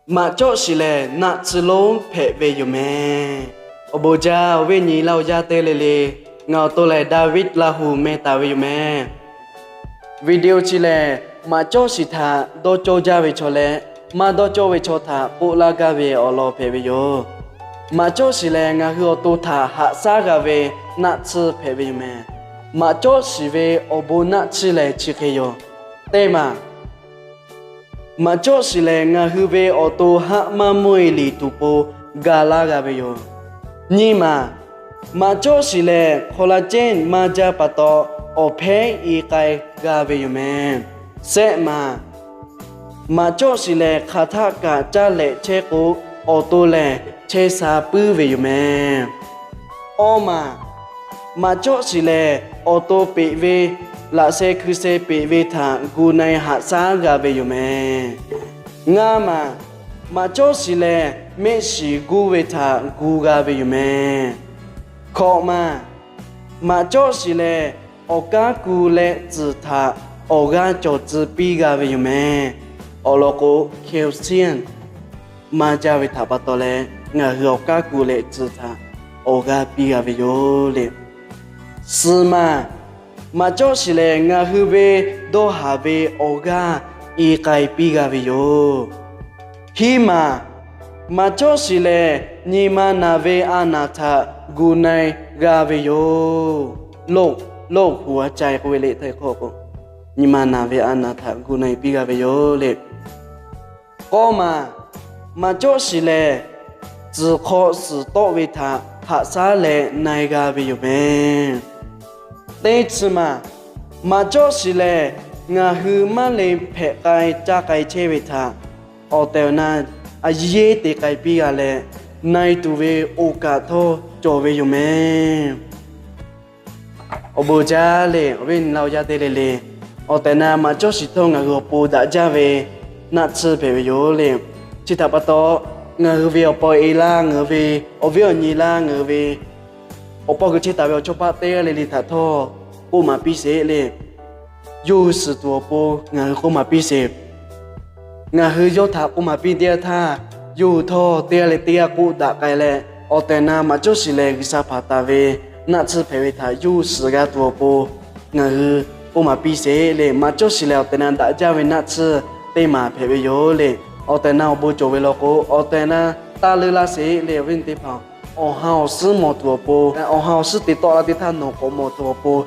Maꞈ cawˆ shiˍ lehˬ, naˆ tsuhˇ lonˉ hpehꞈ ve yoˬ mehˍ. Awˬ bon jaˇ, awˬ viˉ nyi laˇ awˬ yaˇ teˇ le le, ngaˬ awˬ to lehˬ David Laˇ huˍ meh taˍ ve yoˬ mehˍ. Video chi lehˬ, maꞈ cawˆ shiˍ htaꞈ dawˇ cawˇ jaˇ ve chaw leh, maˇ dawˇ cawˇ ve chaw htaꞈ k'oˆ laˇ gaˇ ve awˬ lawn hpehꞈ ve yoˬ. Maꞈ cawˆ shiˍ lehˬ, ngaˬ hui awˬ to htaꞈ haꞈ shaˉ g'a ve naˆ tsuhˇ hpehꞈ ve yoˬ mehˍ. Maꞈ cawˆ shiˍ ve awˬ bon naˆ tsuhˇ lehˬ chi hk'e yoˬ. Teˇ maˬ, maꞈ cawˆ shiˍ lehˬ, ngaˬ hui ve awˬ to haˆ maˇ mvuhˇ e liꞈ tuˬ po ga laˇ g'a ve yoˬ. Nyiˇ maˬ, maꞈ cawˆ shiˍ lehˬ, collagen maˇ jaˇ pa taw, awˬ hpehˉ i k'ai g'a ve yoˬ mehˍ. Sehˆ maˬ, maꞈ cawˆ shiˍ lehˬ, hk'aˬ htaˆ kaꞈ caˇ lehꞈ chehˇ k'o, awˬ to lehˬ chehˇ sha puiˉ ve yoˬ mehˍ. Awˇ maˬ, maꞈ cawˆ shiˍ lehˬ, awˬ to peꞈ ve, laꞈ sheh hkui sheh peꞈ ve htaꞈ gu na-e haꞈ shaˉ g'a ve yoˬ mehˍ. Ngaˇ maˬ, maꞈ cawˆ shiˍ lehˬ, mehˆ shiˍ guˇ ve htaꞈ gu g'a ve yoˬ mehˍ. Hkawꞈ maˬ, maꞈ cawˆ shiˍ lehˬ, awˬ kaˉ ku leh tcuhˬ htaꞈ awˬ g'aˇ cawˬ tcuh piˇ g'a ve yoˬ mehˍ. Awˬ lawn k'o, calcium maˇ jaˇ ve htaꞈ pa taw leh, ngaˬ hui awˬ kaˉ ku leh tcuhˬ htaꞈ awˬ g'aˇ piˇ g'a ve yoˬ le. Suhˍ maˬ, maꞈ cawˆ shiˍ lehˬ, ngaˬ hui ve dawˇ haˍ ve awˬ g'aˇ i k'ai piˇ g'a ve yoˬ. Hiˉ maˬ, maꞈ cawˆ shiˍ lehˬ, nyi ma naˬ ve a naˬ htaꞈ gu na-e g'a ve yoˬ. โรค โรคหัวใจ k'oˆ ve le, htaiˇ hkawˇ k'o, nyi ma naˬ ve a naˬ htaꞈ gu na-e piˇ g'a ve yoˬ le. K'awˇ maˬ, maꞈ cawˆ shiˍ lehˬ, tcuhˬ hk'aw suhˍ tawˆ ve htaꞈ haꞈ shaˉ leh na-e g'a ve yoˬ mehˍ. Teˇ chi maˬ, maꞈ cawˆ shiˍ lehˬ, ngaˬ hui maˇ le hpehꞈ k'ai caˇ k'ai chehˇ ve htaꞈ awˬ tehˬ awˬ na a yeˇ te k'ai piˇ g'a leh, na-e tuˬ ve oˍ kaꞈ htawˇ cawˬ ve yoˬ mehˍ. Awˬ bon jaˇ le, awˬ viˉ nyi laˇ awˬ yaˇ teˇ le le, awˬ tehˬ na maꞈ cawˆ shiˍ htawˇ ngaˬ hui awˬ pon daꞈ jaˇ ve naˆ tsuhˇ hpehꞈ ve yoˬ le. Chi htaꞈ pa taw, ngaˬ hui ve awˬ pa awˬ e laˇ, ngaˬ hui ve awˬ viˉ awˬ nyi laˇ, ngaˬ hui ve awˬ pa kuiˬ chehˇ taˍ ve awˬ chawˇ paˆ teˇ g'aˇ le le htaꞈ htawˇ k'oˆ maˍ piˇ sheˍ le. Yawˇ hui suhˍ tuˬ awˬ pon ngaˬ hui k'oˆ maˍ piˇ sheˍ. Ngaˬ hui yawˇ htaꞈ k'oˆ maˍ piˇ teˇ yanˇ htaˇ, yawˇ hui htawˇ teˇ g'aˇ leh teˇ g'aˇ k'oˆ daꞈ k'ai leh, awˬ tehˬ na maꞈ cawˇ shiˍ lehˬ G'uiˬsha hpanˍ taˍ ve naˆ tsuhˇ hpehꞈ ve htaꞈ yawˇ hui suhˍ g'a tuˬ awˬ pon ngaˬ hui k'oˆ maˍ piˇ sheˍ le. Maꞈ cawˇ shiˍ lehˬ awˬ tehˬ na daꞈ jaˇ ve naˆ tsuhˇ teˇ maˬ hpehꞈ ve yoˬ le. Awˬ tehˬ na awˬ bon cawˬ ve law k'o, awˬ tehˬ na taˇ leuˉ laˇ sheˍ le. Awˬ viˉ teˇ hpaˍ, awˬ ha awˬ suhˉ mawˬ tuˬ awˬ pon, awˬ ha awˬ suhˉ te tawˆ la teˇ htaˇ nawˬ k'awꞈ mawˬ tuˬ awˬ pon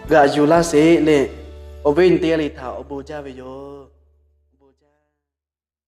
g'aꞈ yuˬ laˇ sheˍ le. Awˬ viˉ teˇ g'aˇ le htaꞈ awˬ bon jaˇ ve yoˬ.